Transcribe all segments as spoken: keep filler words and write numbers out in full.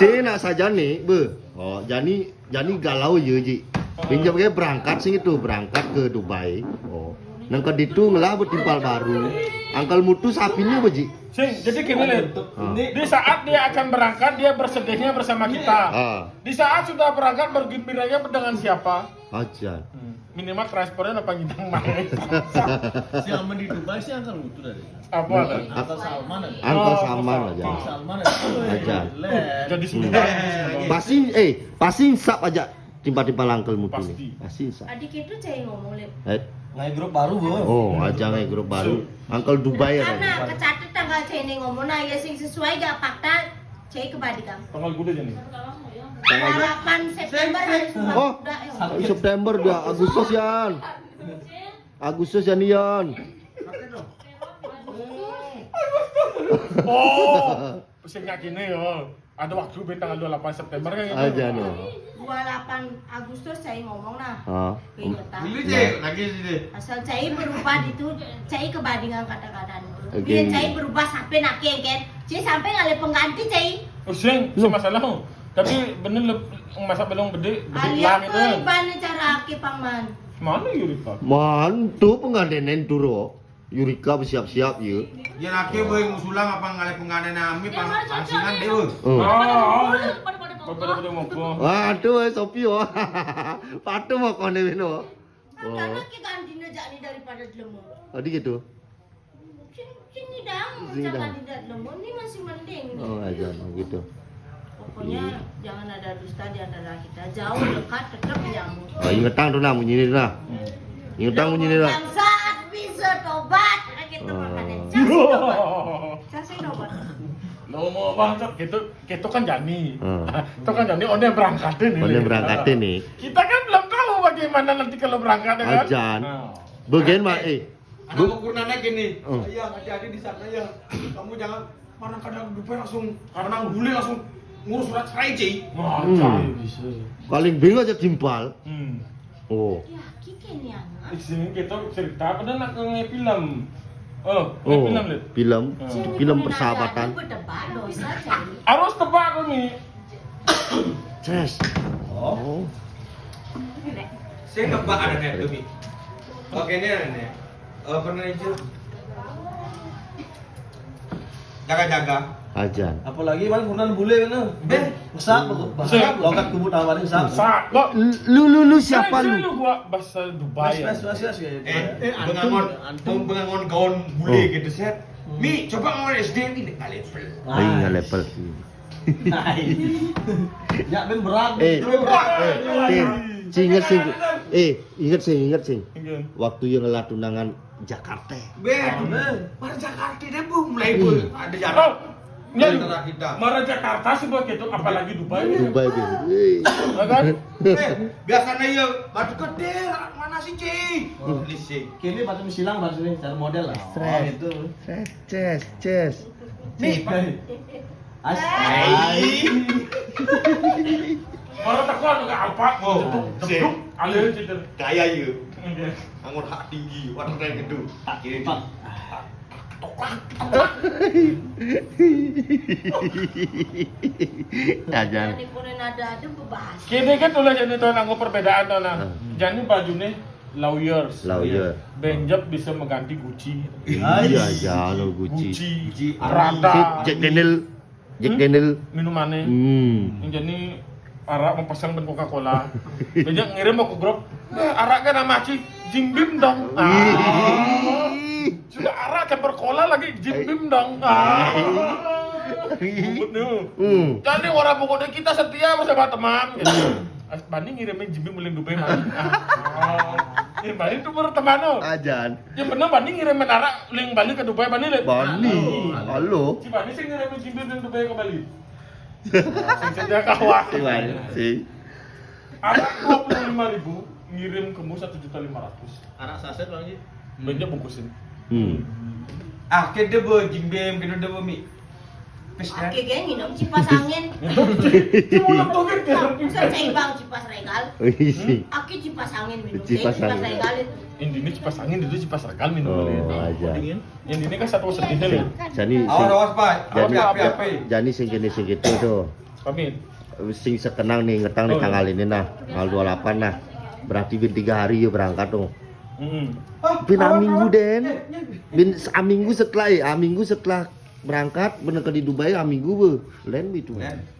Cek nak saja nih, be. Oh, jani jani galau ye, Ji. Pinjam ke berangkat sini tuh, berangkat ke Dubai. Oh. Nang ke ditu ngelah betimpal baru. Angkel mutu sapinya, be, Ji. Sing, jadi gini, Lin. Di saat dia akan berangkat, dia bersedihnya bersama kita. Ah, Di saat sudah berangkat, bergembiranya dengan siapa? Aja. Minimal transportnya apa ngidang main. Si aman di Dubai sih angkel mutu dari. Apa ada? Angkel Salman ada. Angkel Oh, Salman Salman. aja. Salman ada. Aja. Jadi sembilan. Pasti, eh, pasti insap aja timpal-timpal angkel mutu Pasti. nih. Pasti insap. Adik itu cai ngomong, Lip. Eh, Ngai grup baru, Bo. Oh, aja ngai grup baru. Angkel Dubai ya. Karena kecatet tanggal cai ini ngomong, nah ya sing sesuai gak fakta, cai kebadikan. Tanggal kuda jadi. Delapan September harus Oh, udah, ya. September dia, Agustus yan. Agustus yan, Yan. Oh, pusingnya gini yo. Ada waktu be tanggal dua puluh delapan September kan gitu. Aja no. Dua puluh delapan Agustus cai ngomong, nah. Ah. Ingetan. Dulu cek lagi sini. Asal cai berubah itu, cai kebadingan kata-kata itu. Oke. Biar cai berubah sampai nak kengket. Cai sampai ngalih pengganti cai. Oh, sing, si masalah. Tapi bener le, masa belum gede, gede Alia hilang itu. Kau ibaratnya cara aki pangman. Mana Yurika? Man, tuh pengantin turu. Yurika bersiap-siap ya. Dia laki boy ngusulang apa ngalih pengantin ami pang pangsingan dia. Oh. Ah, Pada-pada pada pada mau apa? Waduh, eh, Sopi, oh. Patuh mau kone mino. Kan karena kita gantinya jadi daripada dilemu. Tadi gitu. Sini, sini dong, Sini jangan dong. Tidak dilemu ini masih mending. Oh, aja gitu. Pokoknya jangan ada dusta di antara kita. Jauh dekat tetap nyambung. Oh, ingetang tuh nah bunyi ini nah. Ingetang bunyi ini nah. Yang saat bisa tobat, karena kita Oh. makan yang saat tobat. Saya tobat. Lo mau banget gitu, gitu kan Jani. Hmm. Itu kan Jani, oh, dia berangkat nih. Oh, dia berangkat nih. Kita kan belum tahu bagaimana nanti kalau berangkat ya kan. Ajan. Nah. Bagian mah eh. Anak ukurannya gini. Oh. Iya, hati-hati di sana ya. Kamu jangan mana kadang dupe langsung karena bule langsung ngurus surat cerai, Ci. Wah, Hmm. Jani bisa. Paling bingung aja timpal. Hmm. Oh. Ya, kita ini anak. Di sini kita cerita apa dan nak nge film. Oh, Oh, film lihat. Film, Hmm. film persahabatan. Berdebat dosa cari. Harus tebak tuh nih. Ces. Oh. Saya nebak ada nih tuh, Mi. Oke, ini ada nih. Eh, pernah itu jaga-jaga. Ajan. Apalagi man kurnan bule mana? Beh. Ngesak kok. Bahasa logat kubu tawarin ngesak. Sa, kok Lu lu lu siapa Saya lu? dulu gua bahasa Dubai Mas ya. mas mas mas ya. Eh, bengangon, bengangon gaun bule gitu set. Mi, coba ngomong S D ini nggak level. Aing nggak level. Ya ben berat. Eh, Berat. eh, Tin, Cing, inget sing. Eh, inget sing, inget sing. Enggak. Waktu yang ngelah tunangan Jakarta. Beh, mana Jakarta deh bu, mulai bu ada jarak. Oh, enggak. Antara kita. Marah Jakarta sih buat gitu, apalagi Dubai. Dubai deh. Eh. Ya kan? Eh, biasanya ya batu gede, mana sih Ci? Lisi. Kini batu silang baru sini cara model lah. Stres. Oh, itu. Ces, ces, ces. Mi, As. Marah tak kuat enggak apa. Oh, Jeduk, alir gitu. Gaya ya. Enggak. Anggur hak tinggi, waduh kayak gitu. Kiri. Ajan. Ini pun ada ada bebas. Kini kan tulis ini tuh nanggo perbedaan tuh nah. Hmm. Jadi bajunya lawyers. Lawyer. Benjep bisa mengganti Gucci. Iya, ya lo Gucci. Gucci. Gucci. Prada. Jack Daniel. Jack Daniel. Minumannya. Hmm. Yang jadi arak mau pasang dan Coca-Cola. Benjep ngirim mau ke grup. "Eh, arak kan nama Ci Jim Bim dong." Ah. Ih. Sudah arak campur cola lagi Jim Bim dong. Ah. Ribut nih. Hmm. Jadi orang pokoknya kita setia sama teman gitu. Bani ngirimin Jim Bim uling Dubai mah. Ah. Eh, Bani tuh baru teman lo. Ajan. Yang bener Bani ngirimin arak uling Bali ke Dubai Bani lihat. Bani. Halo. Si Bani sih ngirimin Jim Bim uling Dubai ke Bali. Sing setia kawan. Si Bani. Si. Arak dua puluh lima ribu ngirim ke mu satu juta lima ratus. Anak saset lagi. Benjep bungkusin. Hmm. Ah, kita deh bu, Jim Bim, kita deh bu Mi. Pes kan? Oke, geng, minum cipas angin. Cuma tuh gitu. Bisa cai bang cipas regal. Isi. Aki cipas angin minum. Cipas Cai cipas angin. Regal. Intinya cipas angin itu cipas regal minum Oh, boleh. aja. Yang ini kan satu sedih nih. Jani Awas awas pak. Jadi- Api api api. Jani sing kene sing gitu tuh. Pamit. Sing sekenang nih, ngetang nih. Oh, iya. Tanggal ini nah, tanggal dua puluh delapan nah. Berarti bin tiga hari ya berangkat tuh. Hmm. Bin aminggu, Den. Bin aminggu setelah, eh, aminggu setelah berangkat, bener ke di Dubai, aminggu be. Lain itu.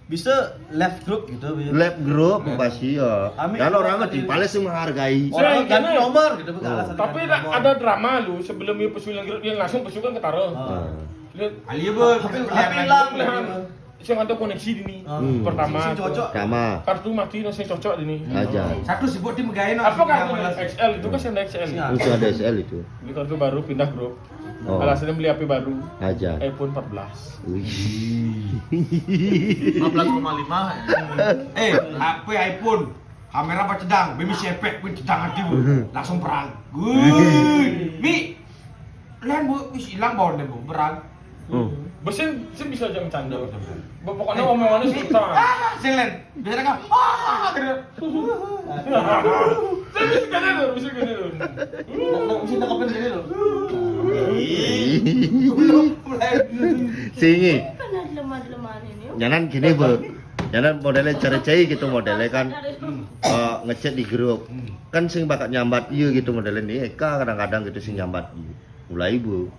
Bisa left group gitu, bisa. Lab group pasti ya. Aminggu Dan orang berangkat ngerti, paling sih menghargai. Orang ganti nomor gitu, bukan alasan. Tapi ada drama lu, sebelum dia pesulan grup, dia langsung pesulan ketara. Nah. Lihat, Alia bos, tapi hilang. Sing ada koneksi di ini. Hmm. Pertama, Sing cocok. Sama Kartu mati, sing cocok di ini. Aja. Satu sebut tim gaya no. Apa kartu X L itu kan sing ada X L. Iya. Itu ada S L itu. Ini kartu baru pindah grup. Oh. Alasannya beli H P baru. Aja. iPhone empat belas. Wih. Empat belas koma lima. Eh, H P iPhone. Kamera apa cedang? Bemi sepet pun cedang hati bu. Langsung perang. Wih, mi. Len bu, wis hilang bawon deh bu, perang. Hmm. Besin, sih bisa aja bercanda. Pokoknya omongannya cerita. Ah, sing Len. Biasanya kan, ah, gitu. Tapi bisa gini loh, bisa gini loh. Bisa tangkapin gini loh. Singi. Kan ada lemah-lemahan ini. Nyanan gini, Bu. Nyanan modelnya cari-cari gitu modelnya kan. Eh, ngechat di grup. Kan sing bakal nyambat iya gitu modelnya nih. Eka kadang-kadang gitu sing nyambat iya. Mulai, Bu.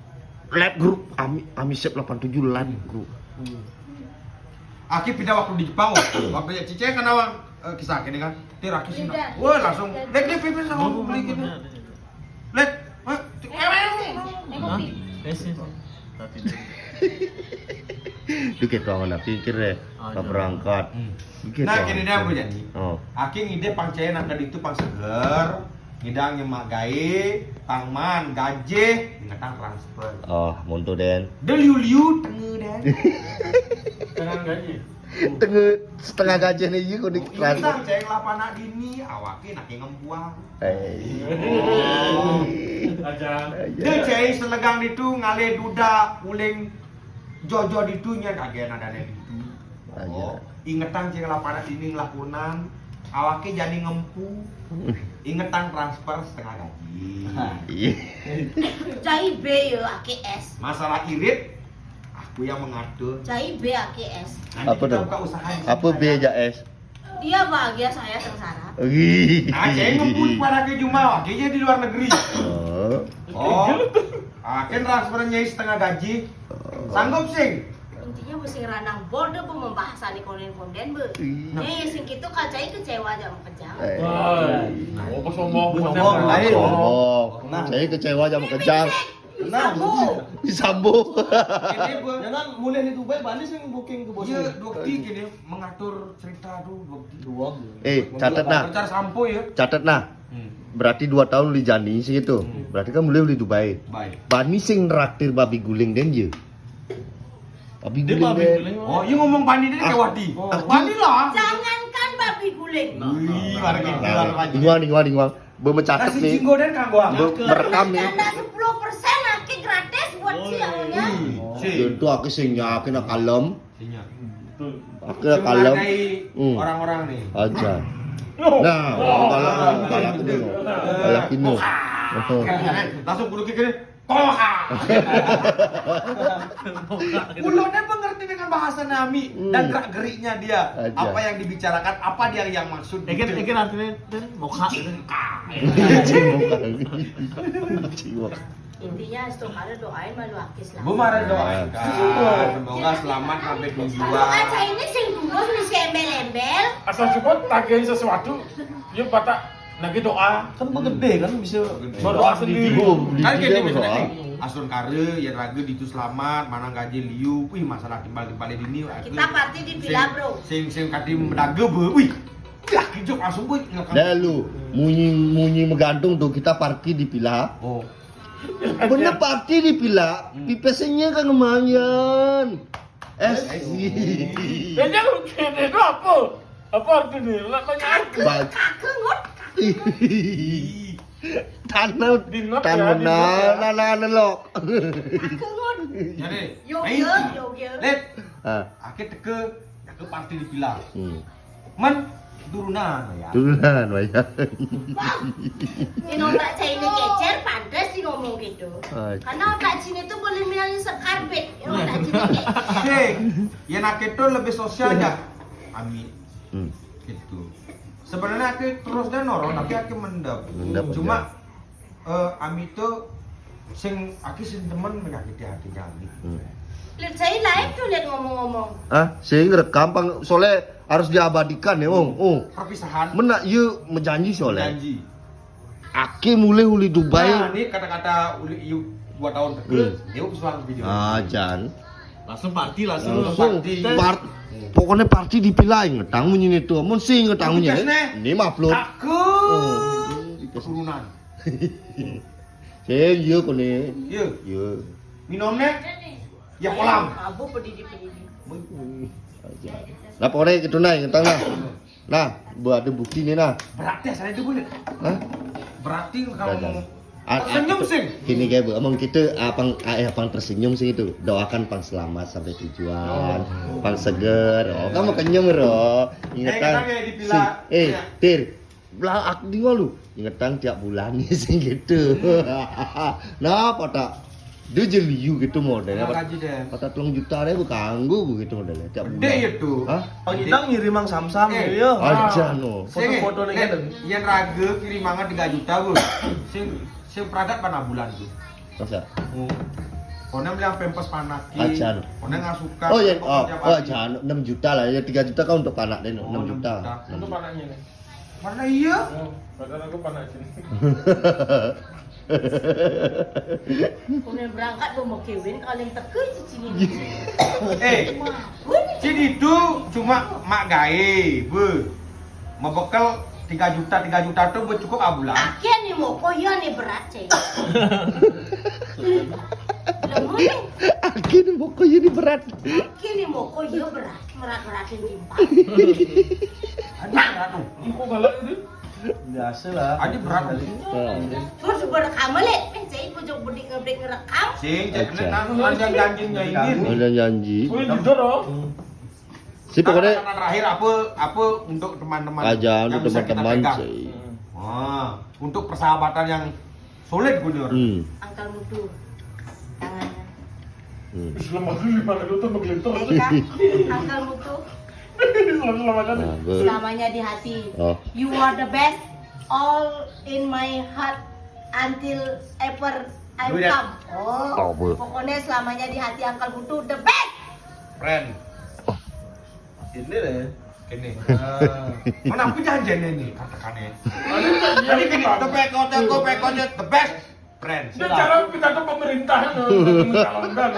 Lab group ami ami siap delapan tujuh lab group. Aki pindah waktu di Jepang, waktu ya Cice kan awang eh, kisah gini kan, tir aki sini, wah langsung, dek dek pipi sama aku beli gini, let, wah, Eh, kopi. Yes, yes. Tadi. Duh, gitu amat pikir deh. Nggak berangkat. Duh, gitu Nah, amat. gini deh aku jadi. Oh. Aki ngide pang cai nang kadi itu pang seger, ngidang nyemak gae, pang man gajih, ingetang transfer. Oh, muntu, Den. Deliu-liu tengah deh. Tenang gaji. Tengah setengah gajah nih, iya, kok di Ingetang cai lapan anak dini, awake nake ngempuang. Eh. Aja. Dia cai selegang itu ngale duda uling jojo ditunya kagak ada itu. Aja. Ingetang cai lapan anak dini ngelakunan, awake jadi ngempu. Ingetang transfer setengah gaji. Iya. Cai B ya, ake S. Masalah irit, aku yang mengatur. Cai B, ake S. Nanti Apa kita dong? Buka usaha di Apa sana. B aja, S? Dia bahagia, saya sengsara. Wih. Nah, saya ngempu pada ke Juma, dia di luar negeri. Oh. Oh, akhirnya transfernya setengah gaji. Sanggup sih. Intinya mesti ranang border bu membahasani konden-konden bu. Iya. Nih, sing gitu kacai kecewa aja sama kejam. Eh. Wah, apa sombong? Sombong, ayo. Oh, saya kecewa sama kejam. Nah, bu. Disambung. Ini gua Jangan mulai di Dubai, balik sing booking ke bos. Iya, dua kali gini mengatur cerita tuh dua kali. Dua. Eh, catet nah. Pacar sampo ya. Catet nah. Berarti dua tahun di Jani sih itu. Berarti kan mulai di Dubai. Baik. Bani sing nraktir babi guling, Den, ya. Babi Dia guling, babi Den. guling. Oh, iya ngomong Bani deh Ah. Kewati. Ah. Bani lah. Jangankan babi guling. Wih, warga Nah, Tegal, Pak. inguang, inguang, inguang. Be mencatet Kasih nih. jinggo dan kanggoang. Be merekam nih. Karena sepuluh persen ake gratis buat si awalnya. Si. Contoh aku sing yakin kalem. Sinya. Aku kalem. Menghargai Hmm. Orang-orang nih. Aja. Nah, kalau kalau aku dulu. Kalau aku dulu. Langsung kudu kiri. Koha. Ulone mengerti dengan bahasa nami dan gerak-geriknya dia. Aja. Apa yang dibicarakan, apa dia yang maksud. Ekin ekin artinya, Den, moka. Cimok. Cimok. Intinya, Astro Karo doain malu akis lah. Bu marah doakan. Nah. Semoga selamat sampai Kalau tujuan. kaca ini sing dulu nih si embel-embel. Asal support tagihan sesuatu, yuk patah nagih doa. Kan begede kan bisa Berdoa sendiri. Ibu, di Kan dia gini berdoa. misalnya nih, Astro Karo, ya raga ditu selamat, mana gaji liu, wih masalah timbal-timbal ini. Kita party di villa, bro. Sing sing kati mendaga bu, wih. Lah kijok langsung bu. Dah lu, munyi munyi menggantung tuh kita parkir di villa. Oh. Bener parkir di villa, pipesnya kan lumayan. Eh, Ya jangan itu apa? Apa artinya? Lah tanya aku. Baik. Kakengut. Tanah, Di not tanah, ya, di not ya. nah, nah, nah, lok. Kakengut. Jadi, Yo ayo. yo yo yo. Let, Ah, aku teke, aku party di villa. hmm. Man, turunan ya. Turunan, wayang. Ini otak saya ini kecer, pantas di ngomong gitu. Ay. Karena otak sini tuh boleh milih sekarbet. Ini otak sini kecer. Sing, ya nak itu lebih sosial ya. Ami. Hmm. Gitu. Sebenarnya aku terus dan noro, tapi aku mendem. Mendem, cuma ya. Eh, Ami tuh sing aku sing temen menyakiti hatinya Ami. Hmm. Lihat saya live tuh, lihat ngomong-ngomong. Ah, sing rekam pang soalnya harus diabadikan ya, Wong. Oh. Perpisahan. Mena, iya menjanji soalnya. Janji. Aki mulai uli Dubai. Nah, ini kata-kata uli iu dua tahun terakhir, dia pesuang video. Ah, jan. Langsung party langsung. Langsung party. Part, pokoknya party dipilai ngetang munyi itu. Mun sing ngetang munyi. Tugasnya. Ini mah upload. Aku Oh. keturunan. Saya iya kone. Iya. Iya. Minumnya ya kolam. Abu pedidi-pedidi. Nah, pokoknya itu nah ngetang nah. Nah, buat ada bukti nih nah. Berarti saya itu boleh. Hah? Berarti kalau Dadah. mau Ah, senyum ah, sih. Gini kayak bu, emang kita ah, pang ah, eh, pang tersenyum sih itu. Doakan pang selamat sampai tujuan, pang seger. Oh, kamu kenyem ro. Eh, kita kayak di villa. Eh, Ya. Tir. Belah aku di lu. Ingetan tiap bulan nih sih gitu. Nah, pada dia jeliu gitu modelnya. Sama gaji deh. Pada telung juta deh bu kanggu bu gitu modelnya tiap bulan. Gede itu. Hah? Kita ngirim mang samsam Eh. ya. Aja no. Foto-foto nih kan. Yang ragu kiri mangan tiga juta bu. Sing sing peragat mana bulan tuh. Masa? Oh. Konem yang pempes panak ki. Acan. Konem nggak suka. Oh ya, Kok oh, tiap oh hari. Acan, enam juta lah ya, tiga juta kan untuk anak deh, Oh, enam juta. enam juta. Untuk anaknya nih. Mana iya? Oh, padahal aku panak sini. Udah berangkat gue mau kawin kalau yang teke cicing ini. Eh, Gue nih. Cik itu cuma mak gae, bu. Mau bekel tiga juta, tiga juta tuh buat cukup abulan. Akhirnya nih mau kok iya nih berat cek. Udah mau nih. Akhirnya mau kok jadi berat. Akhirnya mau kok iya berat, berat-beratin timpal. Aduh, berat tuh. Kok galak itu? Biasa lah. Aduh, berat tuh. Terus gue rekam le, eh saya gue jok bedik ngebedik ngerekam. Sing, cek Acan. lihat nang ada janjinya ini. Ada janji. Oh, jujur dong. Si pokoknya Kata terakhir apa apa untuk teman-teman aja yang untuk bisa kita teman-teman pegang? sih. Wah, untuk persahabatan yang solid gue nih. Hmm. Angkal mutu tangannya. Hmm. Selama dulu lima kali tuh menggelintur. Iya, Angkal mutu. Selama kali. Nah, bu. Selamanya di hati. Oh. You are the best, all in my heart until ever I Duit. Come. Oh, Oh, bu. Pokoknya selamanya di hati Angkal mutu the best. Friend. Ini deh. Ini. Nah. Mana aku janjian ini katakannya. Ada Jadi gini, tepek kocak, tepek kocak, the best friend. Ini cara pidato pemerintahan loh, mencalonkan.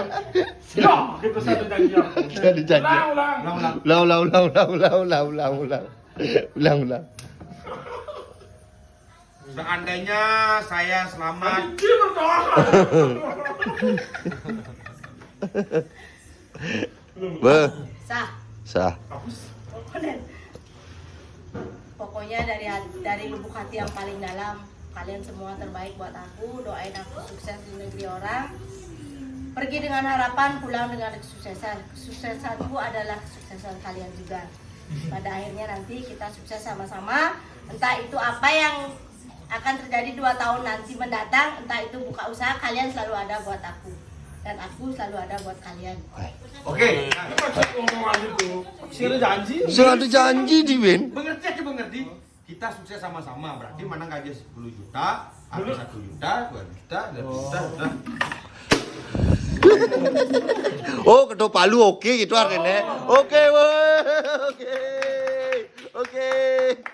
Ya, gitu saya ada janji apa? Saya ada janji. Ulang, ulang. Ulang, ulang. Ulang, ulang, ulang, ulang, ulang, ulang, ulang, ulang. Ulang, ulang. Seandainya saya selamat. Anjir, berdoa. Beh, Sah. sah. Pokoknya dari hat- dari lubuk hati yang paling dalam, kalian semua terbaik buat aku. Doain aku sukses di negeri orang. Pergi dengan harapan, pulang dengan kesuksesan. Kesuksesanku adalah kesuksesan kalian juga. Pada akhirnya nanti kita sukses sama-sama. Entah itu apa yang akan terjadi dua tahun nanti mendatang, entah itu buka usaha, kalian selalu ada buat aku dan aku selalu ada buat kalian. Oke. Ini maksud omongan itu. Saya ada janji. Saya ada janji di Win. Mengerti aja mengerti. Kita sukses sama-sama. Berarti mana gaji sepuluh juta, aku satu juta, dua juta, dua juta, udah. Oh, ketok palu oke gitu artinya. Oke, weh.